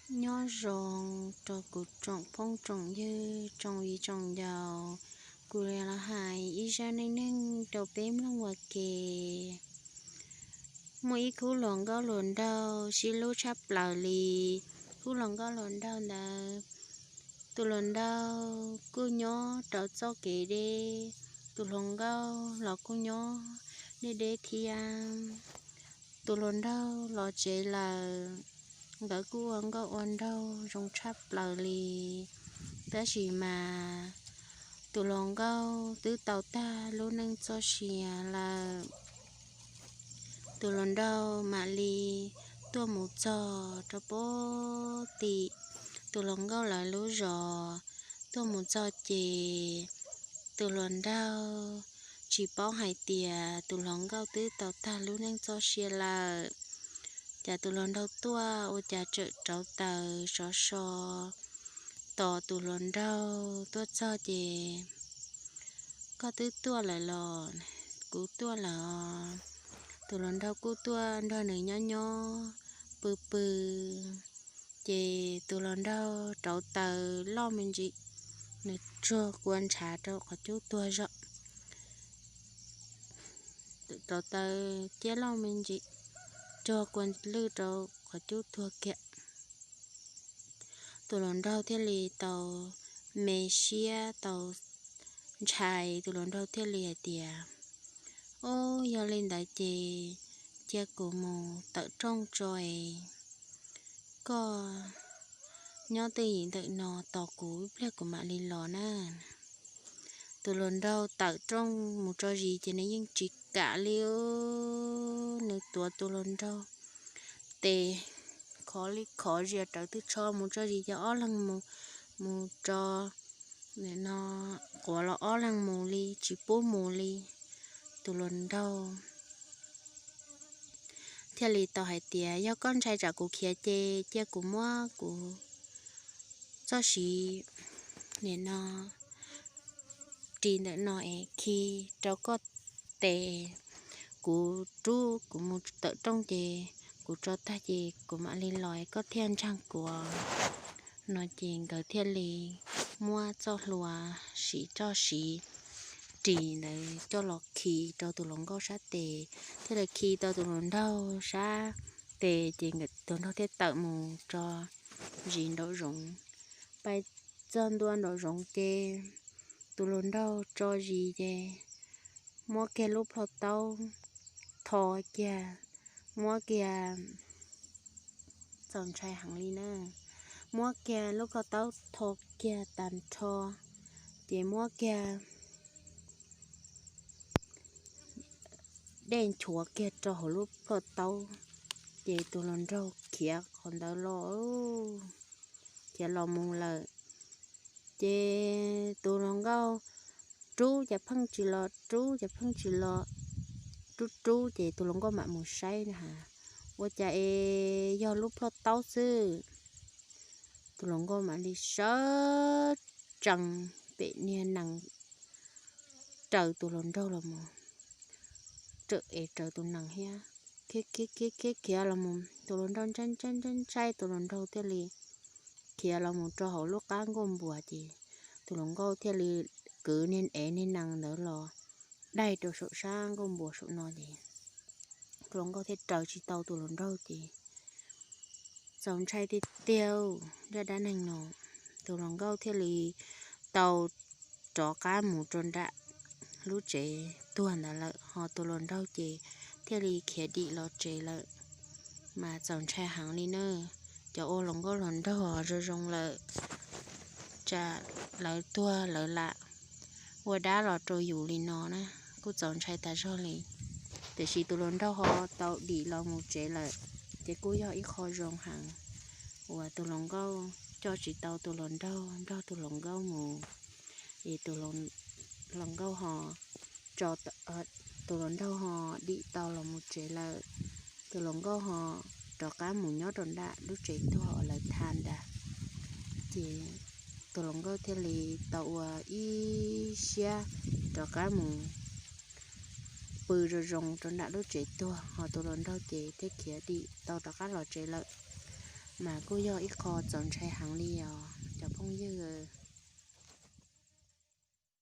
Nyob zoo rau kuv tsoom phooj tsoom ywg tsoom viv tsoom ncaus, kuv yuav los hais ib zaj neej neeg rau peb mloog ua ke. Muaj ib khub hluas nkauj hluas nraug sib hlub tshaj plaws li. Khub hluas nkauj hluas nraug ntawd, tus hluas nraug kuj nyob rau txoj kev deb, tus hluas nkauj los kuj nyob deb deb thiab. Tus hluas nraug los tsev lawm, nkawd kuj ua nkauj ua nraug zoo tshaj plaws li. Tab sis mas tus hluas nkauj twb tau tag lub neej txoj sia lawm. Tus hluas nraug mam li tuaj mus txog rau pem tim tus hluas nkauj lawv lub zos. Tuaj mus txog ces tus hluas nraug tsis paub hais tias tus hluas nkauj twb tau tag lub neej txoj sia lawm. Ces tus hluas nraug tuaj ua cas tseem rauv taws sov so tos tus hluas nraug tuaj txog ces, Koj twb tuaj lawm los? Kuv tuaj lawm os. Tus hluas nraug kuj tuaj nrog nws nyob nyob pw pw. Ces tus hluas nraug rauv taws loj me ntsis, nws tsuag kua ntshav rau qhov cub tuag zog. Rauv taws ciab loj me ntsis, tsuag kua lwj rau qhov cub tuag kiag. Tus hluas nraug thiaj li tau me siab tau ntshai, tus hluas nraug thiaj li hais tias, Ob, yog li ntawd ces cia kuv mus tawm rooj tso es koj nyob twj ywm ntawm no tos kuv ib pliag kuv mam li los na. Tus hluas nraug tawm rooj mus tso zis ces nws yeej tsis kam li. Nws tuav tus hluas nraug tes khov li khov zias rawv twb tsho mus tso zis ces ob leeg mus, mus tso no quav los ob leeg mus li tsis pub mus li. Tus hluas nraug thiaj li tau hais tias, Yog koj ntshai tsam kuv khiav ces cia kuv muab kuv txoj siv nim no ris ntawm no es khi rau koj tes, kuv rub kuv mus tawm rooj ces kuv tso tag ces kuv mam li los es koj thiaj ntseeg kuv no. Ces nkawd thiaj li muab txoj hlua siv txoj siv ris ntawd coj los khi rau tus hluas nkauj sab tes, thiaj li khi tau tus hluas nraug sab tes ces tus hluas nraug thiaj tawm mus tso zis nraum zoov. Pais txog ntua nraum zoov ces tus hluas nraug tso zis ces muab kiag lub plhaub taub tho kiag, muab kiag, txaus ntshai heev li na, muab kiag lub plhaub taub tho kiag tag nrho, ces muab kiag dej nchuav kiag rau hauv lub plhaub taub, ces tus hluas nraug khiav qhov ntawd los, khiav los mus lawm. Ces tus hluas nkauj rub cas pheej tsis los, rub cas pheej tsis los, rub rub ces tus hluas nkauj mam mus saib na has, ua cas es yog lub plhaub taub xwb. Tus hluas nkauj mam li sawv tsees pem niag nees raws tus hluas nraug los mus, raws es raws tus nees thiab, khiav khiav khiav khiav los mus, tus hluas nraug ntshai ntshai ntshai ntshai, tus hluas nraug thiaj li khiav los mus rau hauv lub qab nkuaj npuas ces tus hluas nkauj thiaj li kwv niag ev niag nees ntawd los daig rau saum sab nkuaj npuas saum no ces tus hluas nkauj thiaj raws tsis tau tus hluas nraug ces txaus ntshai tiag tiag zaj dab neeg no. Tus hluas nkauj thiaj li tau rov qab mus rau nram lub tsev tuag ntawd lawm, ho tus hluas nraug ces thiaj li khiav dim los tsev lawm. Mas txaus ntshai heev li na, cov ua hluas nkauj hluas nraug zoo zoo lawm, tsam lawv tuag lawv lam ua dab los rau yus li no na, kuj txaus ntshai tas zog li. Tiam sis tus hluas nraug ho tau dim los mus tsev lawm, ces kuj yog ib qho zoo heev uas tus hluas nkauj coj tsis tau tus hluas nraug nrog tus hluas nkauj mus, es tus hluas nkauj ho, tus hluas nraug ho dim tau los mus tsev lawm. Tus hluas nkauj ho rov qab mus nyob rau nram lub tsev tuag uas lawv tha ntag. Ces tus hluas nkauj thiaj li tau ua ib siab rov qab mus pw zoo zoo rau nram lub tsev tuag, ho tus hluas nraug ces thiaj khiav dim tau rov qab los tsev lawm. mas kuj yog ib qho txaus ntshai heev li os.